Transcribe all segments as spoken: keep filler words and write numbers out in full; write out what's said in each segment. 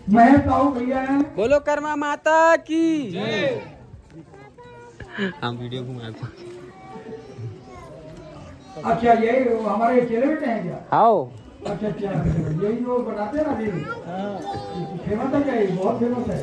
महेश साहू भैया हैं। बोलो कर्मा माता की। हम वीडियो घुमाए। अच्छा, यही वो हमारे चेले बेटे हैं क्या? आओ। अच्छा, अच्छा, यही वो बनाते हैं ना, ये फेमस है क्या? ये बहुत फेमस है।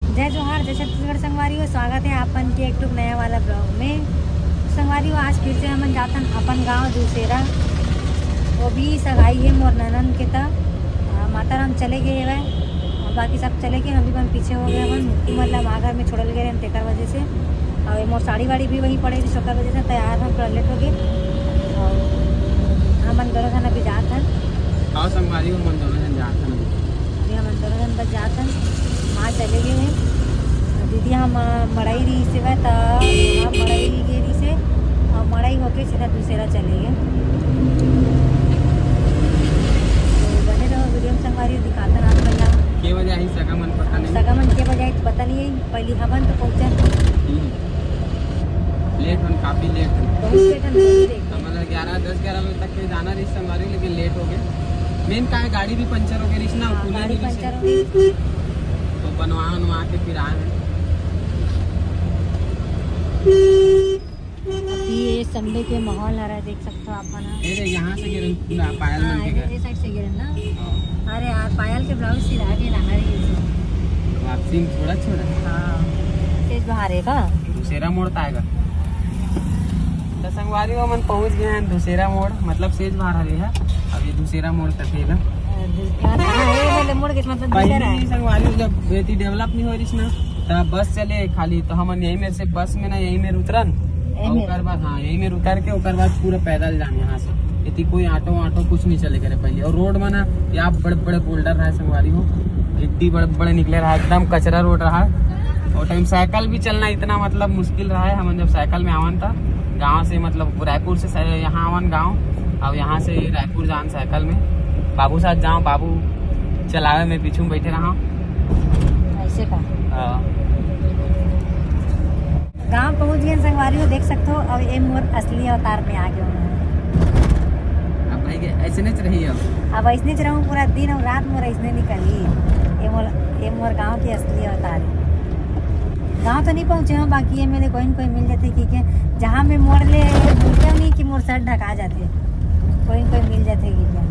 जय जोहार, जय छत्तीसगढ़ संगवारी हो, स्वागत है आप मन के एक ठो नया वाला ब्लॉग में। संगवारी हो, आज फिर से हमन जातन अपन गांव दूसेरा, वो भी सगाई है मोर ननन के। त आ, माता राम चले गए हवय, और बाकी सब चले गए, हम भी मन पीछे हो गए हवन। मुक्ति मतलब माँ घर में छोड़ल गए रहन, तेकर वजह से। और ये मोर साड़ी वाड़ी भी वहीं पड़े रही, ओकर वजह से तैयार हम थोड़ा लेट हो गए। और हमन दोनों जन अभी जात हन। आओ संगवारी हो, हमन दोनों जन जात हन। अभी हमन दोनों जन बस जात हन, माँ चले गए हैं। दीदी हम, अ, मड़ई रही से वह, त हम मड़ई गए रही से, और मड़ई होके सीधा दूसेरा चले गए। तो बने रहो वीडियो में संगवारी, दिखाता रात भैया। के बजे आई सगा मन पता नहीं। सगा मन के बजे आई तो पता नहीं है, पहली हमन तो पहुँचा। हम्म। लेट हन, काफी लेट हन। बहुत लेट हन, बहुत लेट। हमन ला ग्यारह, दस ग्यारह बजे तक के जाना रही संगवारी, लेकिन लेट हो गए। मेन का है, गाड़ी भी पंचर हो गई रही ना, हाँ, खुले गाड़ी नहीं रही पंचर से। हो गई। तो बनवा उनवा के फिर आए हैं। अभी ये संडे के माहौल आ रहा है, देख सकते हो आप मन ह। ये देख, यहाँ से गिरन पूरा पायल हाँ, मन के ये, घर। ये साइड से गिरन ना। हाँ। अरे यार, पायल के ब्लाउज सिला के लाना रही इसे। तो आप सीन छोड़ा छोड़ा। हाँ। तेज बहार है का? दूसेरा मोड़ त आएगा। तो संगवारी हो, हमन पहुँच गए हैं दूसेरा मोड़, मतलब सेज बहार हरे है। अब ये दूसेरा मोड़ कथे ना। हाँ, ये वाले मोड़ के मतलब दूसरा पहली है। संगवारी हो, जब एती डेवलप नहीं हो रही ना, तब बस चले खाली, तो हमन यही मेर से बस में ना, यही मेर उतरन, यही और मेर। ओकर बाद, हाँ, यही मेर उतर के ओकर बाद पूरा पैदल जान यहाँ से। एती कोई ऑटो वाटो कुछ नहीं चले करे पहले। और रोड में ना, यहाँ बड़े बड़े बोल्डर रहे संगवारी हो, गिट्टी बड़े बड़े निकले रहा, एकदम कचरा रोड रहा। और टाइम साइकिल भी चलना इतना मतलब मुश्किल रहा है। हमन जब साइकिल में आवन था गाँव से, मतलब रायपुर से साइ-, यहाँ आवन गाँव, और यहाँ से रायपुर जान साइकिल में। बाबू साथ जाओ, बाबू चलावे में पीछू में बैठे रहा। ऐसे का? हाँ। गांव पहुंच गए संगवारी हो, देख सकते हो। अब ये मोर असली अवतार में आ गए हूँ। अब भाई के ऐसे नहीं रही अब। अब ऐसने च रहूँ पूरा दिन और रात मोर ऐसने निकली। ये मोर, ये मोर गांव के असली अवतार है। गांव तो नहीं पहुंचे हूँ, बाकी ये मेरे कोई न कोई मिल जाते कि क्या, जहाँ मैं मोड़ ले बोलते नहीं कि मोर सर ढका जाते, कोई न कोई मिल जाते कि क्या।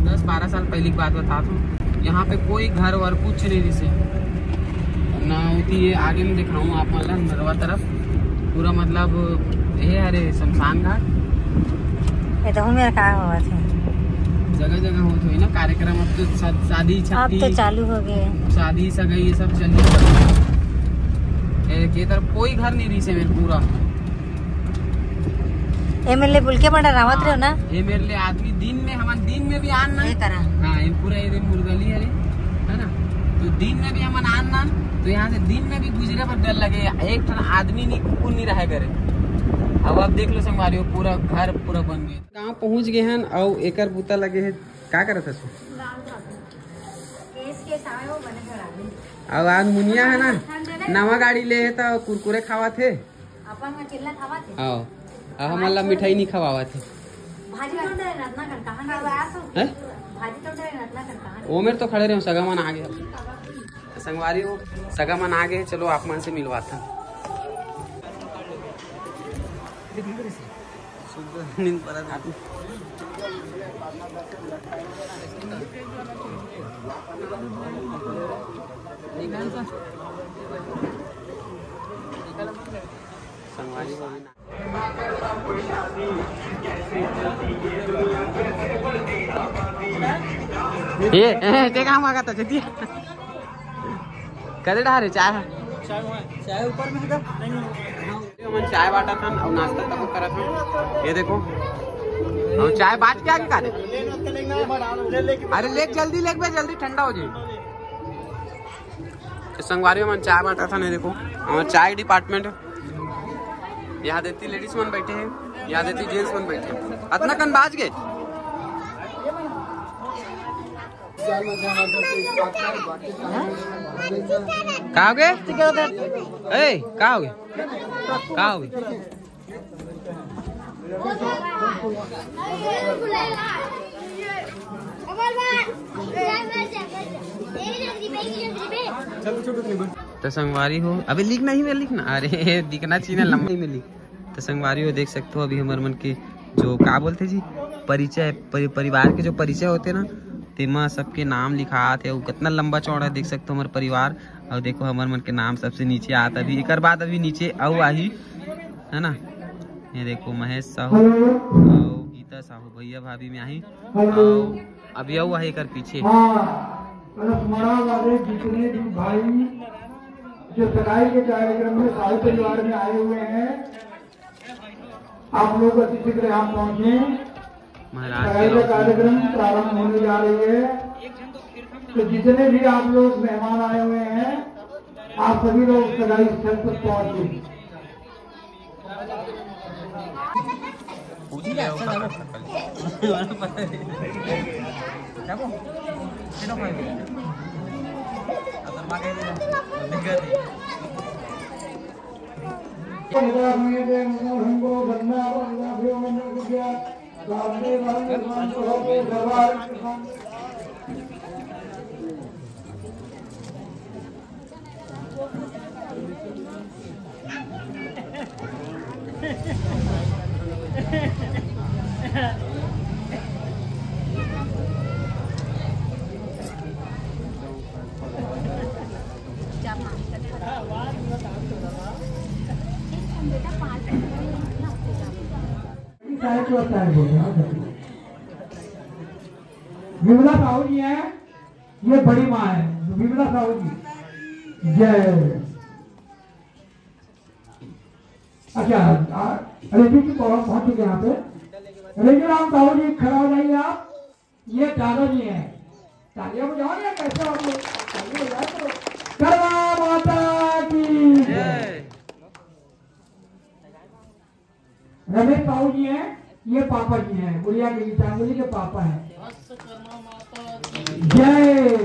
दस बारह साल पहले की बात बता दूँ, यहाँ पे कोई घर वर कुछ नहीं रहिसे। ना होती ये आगे में दिखाऊँ आप मन ला नरवा तरफ, पूरा मतलब ये हरे शमशान घाट। ये तो मेरा का हुआ थे। जगह जगह होत होई ना कार्यक्रम, अब तो शा-, शादी अब तो छट्टी, चालू हो गए। शादी सगाई ये सब चल रही है। ये, ये तरफ कोई घर नहीं रहिसे मेरे पूरा। एमएलए बोल के बड़ा रावत रहे हो ना? ये मेरे लिए आदमी दिन में, हमन दिन में भी आन ना। ये करा। हाँ, ये पूरा ये मुरगली है रे, है ना? तो दिन में भी हमन आन ना, तो यहाँ से दिन में भी गुजरे पर डर लगे, एक ठन आदमी नहीं, कुकुर नहीं रहे करे। अब आप देख लो संगवारी हो, पूरा घर पूरा बन गए। गाँव पहुँच गए हन, अउ एकर बुता लगे है, का करत हस? अउ आज मुनिया है ना, नवा गाड़ी ले है तो कुरकुरे खावत है। अपन अकेला खावा थे। हाँ, आ हमन ला मिठाई नहीं खवावा थे। भाजी तो डरे रत्ना कर कहाँ गए? हैं? भाजी तो डरे रत्ना कर कहाँ गए? वो मेरे तो खड़े रहे, सगा मन आ गए। संगवारी हो, सगा मन आ गए, चलो आप मन से मिलवाता। सुबह नींद पड़ा था। संगवारी हो। ए, ए, ते कहाँ मांगा था, जतिया? कदे डहा रे चाय है? चाय वहाँ, चाय ऊपर में है, नहीं, हाँ। हमन चाय बांटत हन अउ नाश्ता तब करत हन। ये देखो, अउ चाय बांट के आगे का दे? अरे लेक जल्दी लेक बे, जल्दी ठंडा हो जाए। तो संगवारी हमन चाय बांटत हन, ये देखो, हमर चाय डिपार्टमेंट। यहाँ देती लेडीज मन बैठे हैं, यहाँ देती जेंट्स मन बैठे हैं। अतना कन बाज गए। का हो गए? ए, का हो गए? का हो गए? तो संगवारी हो, अबे लिख नहीं में लिख ना, अरे दिखना चाहिए ना, लंबा में लिख। तो संगवारी हो, देख सकते हो अभी हमर मन के जो का बोलते जी, परिचय, परि-, परिवार के जो परिचय होते ना, तेमा सबके नाम लिखात है। अउ कितना लंबा चौड़ा है, देख सकते हो हमर परिवार। अउ देखो हमर मन के नाम सबसे नीचे आत अभी, एकर बाद अभी नीचे अउ आही, है ना। ये देखो महेश साहू अउ गीता साहू, भैया भाभी में आही। अउ अभी अउ आही एकर पीछे। हाँ, लक्ष्मणा वाले जितने भी भाई जो सगाई के कार्यक्रम में साहू परिवार में आए हुए हैं, आप लोग अति शीघ्र यहाँ पहुँचे। महाराज सगाई का कार्यक्रम प्रारंभ होने जा रही है, तो जितने भी आप लोग मेहमान आए हुए हैं, आप सभी लोग सगाई स्थल पर पहुँचे। विमला साहू जी हैं, ये बड़ी माँ है विमला साहू जी। जय। अच्छा, आ, अरे जी की पहुंच चुके हैं यहाँ पे। रेजूराम साहू जी, खड़ा हो जाइए आप। ये दादाजी हैं। तालियां बजाओ यार, कैसे आप लोग? तालियां बजाओ तो। कर्मा माता की जय। रमेश साहू जी हैं, ये पापा जी हैं, गुड़िया के, गीतांजलि के पापा हैं। जय।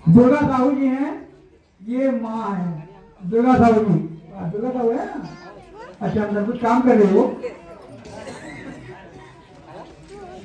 दुर्गा साहू जी हैं, ये माँ है दुर्गा साहू जी। हाँ, दुर्गा साहू है ना? अच्छा, अंदर कुछ काम कर रहे हो।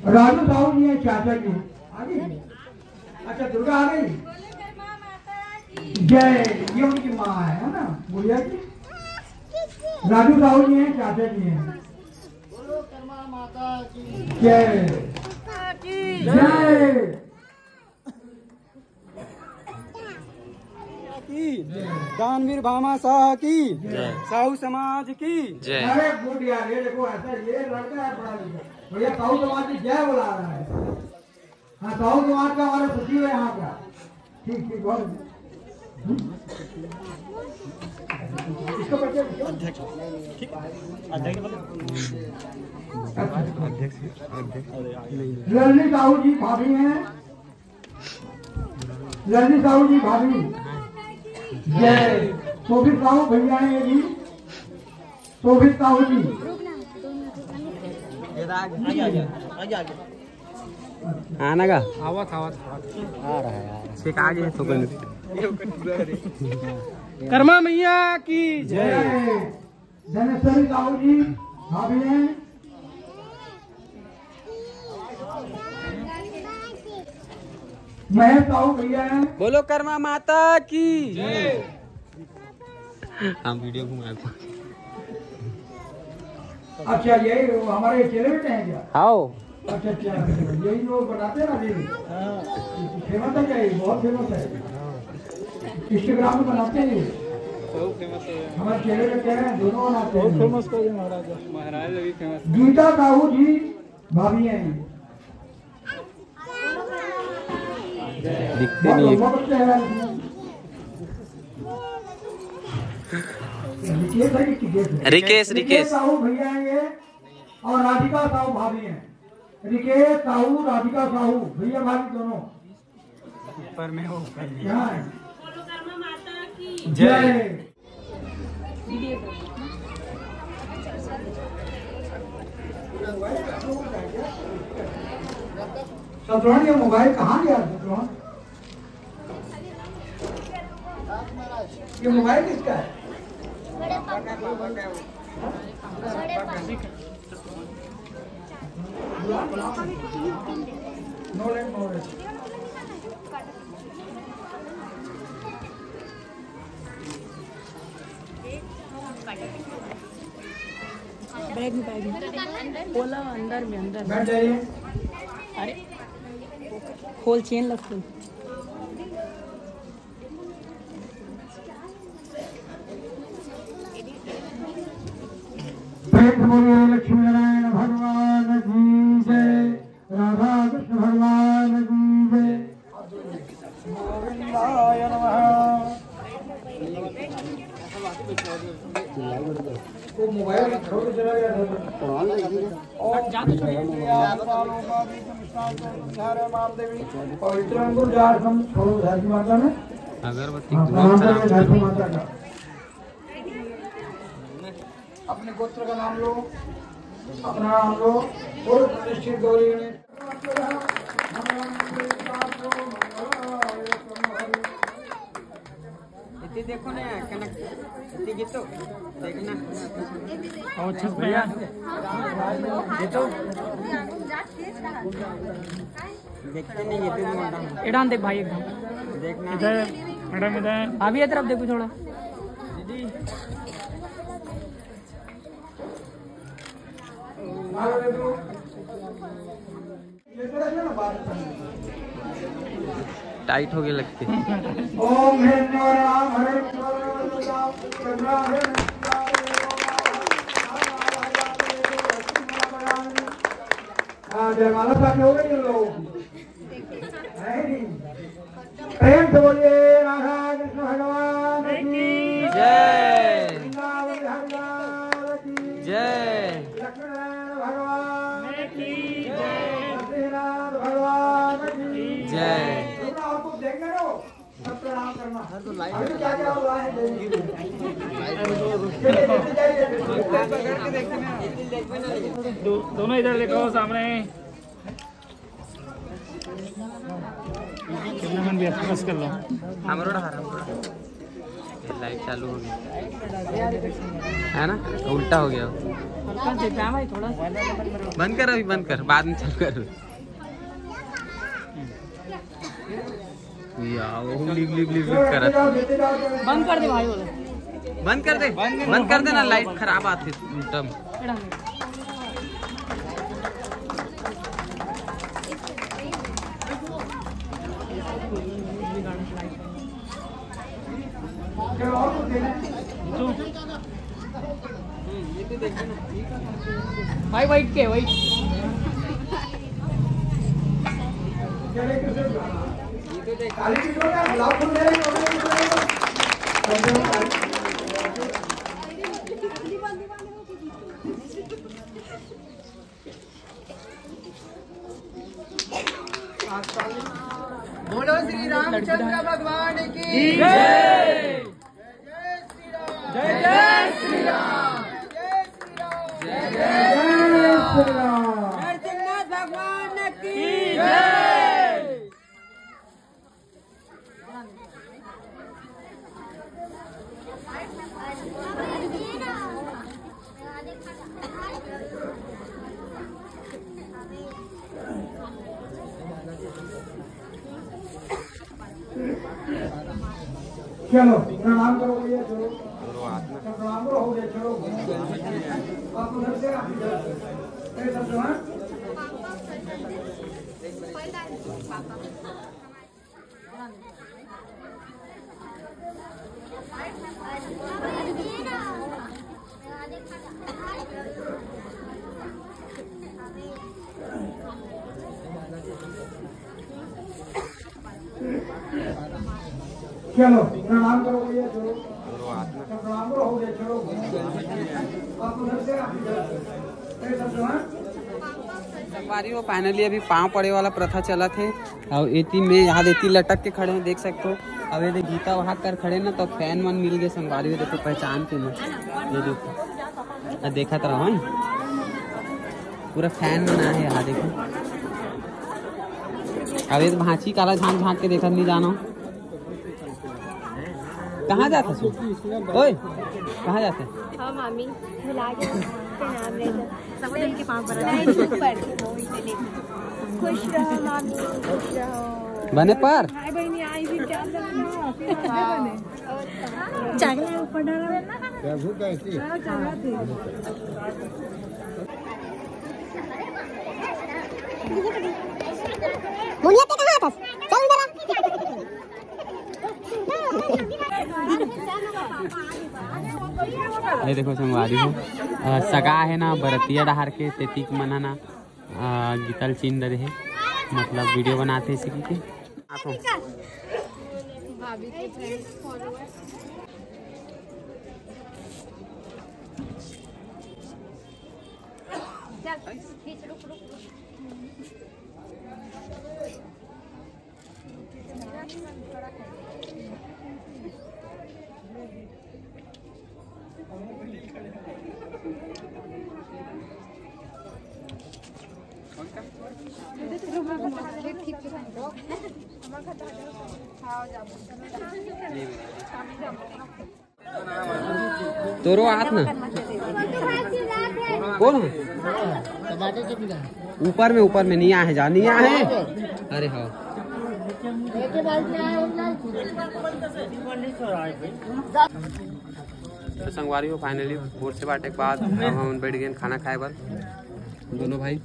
राजू साहू जी है, चाचा जी। आ गई? अच्छा, दुर्गा आ गई। जय। ये उनकी माँ है, है ना, गुड़िया जी? राजू साहू जी हैं, चाचा जी हैं। जय। जय। की दानवीर भामा शाह की जय। साहू समाज की जय। अरे गुड यार, ये देखो, ऐसा ये लड़का है पढ़ा लिखा, भैया साहू समाज की जय बुला रहा है। हाँ, साहू समाज का हमारा सचिव है यहाँ का। ठीक, ठीक, बहुत। इसको बच्चे, अध्यक्ष, ठीक, अध्यक्ष बोलो। अध्यक्ष, अध्यक्ष। ललनी साहू जी भाभी हैं। ललनी साहू जी भाभी। जय। शोभित साहू भैया हैं ये भी। शोभित साहू जी। आना का? आवत, आवत, आवत। आ रहा है, आ रहा है। ठीक, आ गए तो कर। कर्मा मैया की जय। जय। धनेश्वरी साहू जी, भाभी हैं। महेश साहू भैया हैं। बोलो कर्मा माता की। हम वीडियो घुमाए। अच्छा, यही वो हमारे चेले बेटे हैं क्या? आओ। अच्छा, अच्छा, यही लोग बनाते हैं ना रील। फेमस है क्या ये? बहुत फेमस है। Instagram में बनाते हैं ये। बहुत फेमस है। हमारे चेले बेटे हैं, दोनों बनाते हैं। बहुत फेमस कर दिया महाराज। महाराज अभी फेमस। गीता साहू जी भाभी हैं। दिखते नहीं है। बहुत अच्छा है। रिकेश है कि रिकेश है? रिकेश, रिकेश रिकेश। साहू भैया हैं ये और राधिका साहू भाभी हैं। रिकेश साहू, राधिका साहू, भैया भाभी दोनों। ऊपर में हो, ऊपर में। यहाँ है। जय। सतरोहण, ये मोबाइल कहाँ गया सतरोहण? ये मोबाइल किसका है? बैग में, बैग में। बोला अंदर में, अंदर में। अरे, खोल, चेन ला खोल। प्रेम से बोलिए लक्ष्मी नारायण भगवान की जय, राधा कृष्ण भगवान की जय। गोविंदाय नमः। वो मोबाइल छोड़ के चला गया था। ओम विष्णुप्रिया विशालोमा बीजम शांतम धारे माम देवी। पवित्र अंगुल जा हम छोड़ो धरती माता में। अगरबत्ती हाँ, प्रणाम करिए धरती माता का। अपने गोत्र का नाम लो, अपना नाम लो, बोलो प्रतिष्ठित गौरी गणेश। इतनी देखो ना यार, कनक, इतनी गीतो देखना। और अच्छे से भैया। ये तो देखते नहीं, ये तो मोटा है। इधर देख भाई एकदम। देखना। इधर, मैडम इधर। अभी ये तरफ देखो थोड़ा। दीदी। टाइट हो गया लगते। ओम हरे राम हरे। हाँ, जयमाला पानी हो गई इन लोगों की। नहीं। प्रेम से बोलिए राधा कृष्ण भगवान की जय। वृंदावन बिहारी लाल की जय। लक्ष्मीनारायण भगवान की जय। बद्रीनाथ भगवान की जय। तुम आपको देखने दो, सब प्रणाम करना। अभी क्या क्या हुआ है, देखिए। दो-, दोनों इधर देखो सामने। कैमरामैन भी फोकस कर लो। हमरो रहा, हमरो रहा। ये लाइट चालू हो गया है ना, उल्टा हो गया। हल्का से जाम है थोड़ा सा। बंद कर, अभी बंद कर, बाद में चालू कर। या, वो लिप, लिप, लिप, लिप करत। बंद कर दे भाई, बोलो। बंद कर दे, बंद कर दे ना, लाइट खराब आती एकदम। भाई, वाइट के, वाइट। बोलो श्री रामचंद्र भगवान की जय। जय जय श्री राम। जय जय श्री राम। जय जय श्री राम। जय जय श्री राम। नरसिंहनाथ भगवान की जय। चलो, प्रणाम करो भैया, चलो। प्रणाम करो, हो गया, चलो। आप उधर से, आप इधर से। ए, सब जवान। चलो, प्रणाम करो भैया, चलो। प्रणाम करो, हो गया, चलो। आप उधर से, आप इधर से। ए, सब जवान। संगवारी हो, finally अभी पाँव पड़े वाला प्रथा चलत हे। अउ एती में यहाँ एती लटक के खड़े हैं, देख सकते हो। अबे देख, गीता वहाँ कर खड़े ना, तो फैन मन मिल गए संगवारी हो। देखो, पहचान के मन, ये देखो, आ, देखत रहो, हैं? पूरा फैन मन आए हे, हाँ, देखो। अबे तो भांची काला झांक झांक के देखत नहीं जानो। कहाँ जात हस? ओए, कहाँ जात हस? हाँ मामी, भुला गया, के नाम ले दो। सब जन के पाँव पर। नहीं, ऊपर। खुश रहो मामी, खुश रहो। बने पर। हाय बहनी, आई भी क्या? चांगला ऊपर डाला। प्रभु कैसी? हाँ, चांगला थी। मुनिया, ते कहाँ हस? चल इधर आ। ये देखो संगवारी हो, अ, सगा हे ना बरतिया डहार के, तेतिक मन ह ना, अ, गितल चिन्ह दे हे, मतलब वीडियो बनाते इसी के। आप हो। भाभी के friends, followers। चल, खींच, रुक, रुक, रुक। तोरो आत ना। कौन है? ऊपर में, ऊपर में नहीं आहे जा, नहीं आहे। अरे हाँ। तो संगवारी हो, finally भोर से बाटे के बाद अब हम बैठ गए खाना खाए बर, दोनों भाई।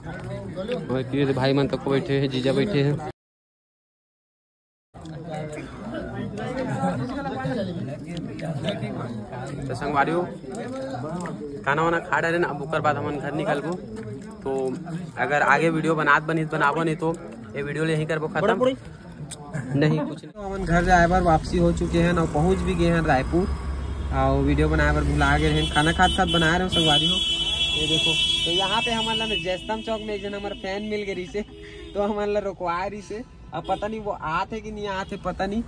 और ये भाई मन तक बैठे हैं, जीजा बैठे हैं। तो संगवारी हो, खाना वाना खा डारे ना, अब ओकर बाद हमन घर निकलबो। तो अगर आगे वीडियो बनात बनी तो बनाबो, नहीं तो ये वीडियो ले यहीं करबो खत्म। नहीं कुछ नहीं। तो हमन घर जाए बर वापसी हो चुके हैं और पहुंच भी गए हैं रायपुर। और वीडियो बनाए बर भुला गए हैं, खाना खात खात बना रहे हो संगवारी हो। ये देखो, तो यहाँ पे हमन ला जैस्तम चौक में एक जन हमारा फैन मिल गए रही से, तो हमन ला रुकवा रही से। अब पता नहीं वो आत है कि नहीं आत है, पता नहीं।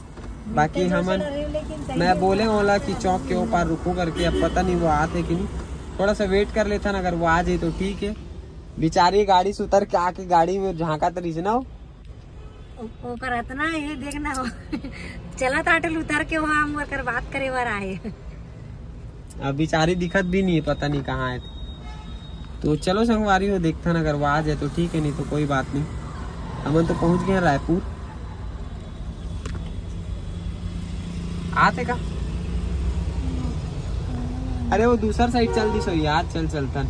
बाकी हमन, मैं बोले ओला कि चौक के ऊपर रुको करके, अब पता नहीं वो आत है कि नहीं। थोड़ा सा वेट कर लेता ना, अगर वो आ जाए तो ठीक है। बेचारी गाड़ी से उतर के आके गाड़ी में झांकत रहिस ना वो। ओ-, ओकर अतना ये देखना हो। चलत आटल उतर के वहाँ हम ओकर बात करे बर आए। अब बेचारी दिखत भी नहीं है, पता नहीं कहाँ है। तो चलो संगवारी हो, देखता ना, अगर वो आ जाए तो ठीक है, नहीं तो कोई बात नहीं। हमन तो पहुँच गए हैं रायपुर। आते का? अरे वो दूसर साइड चल दी सो यार, चल चलता।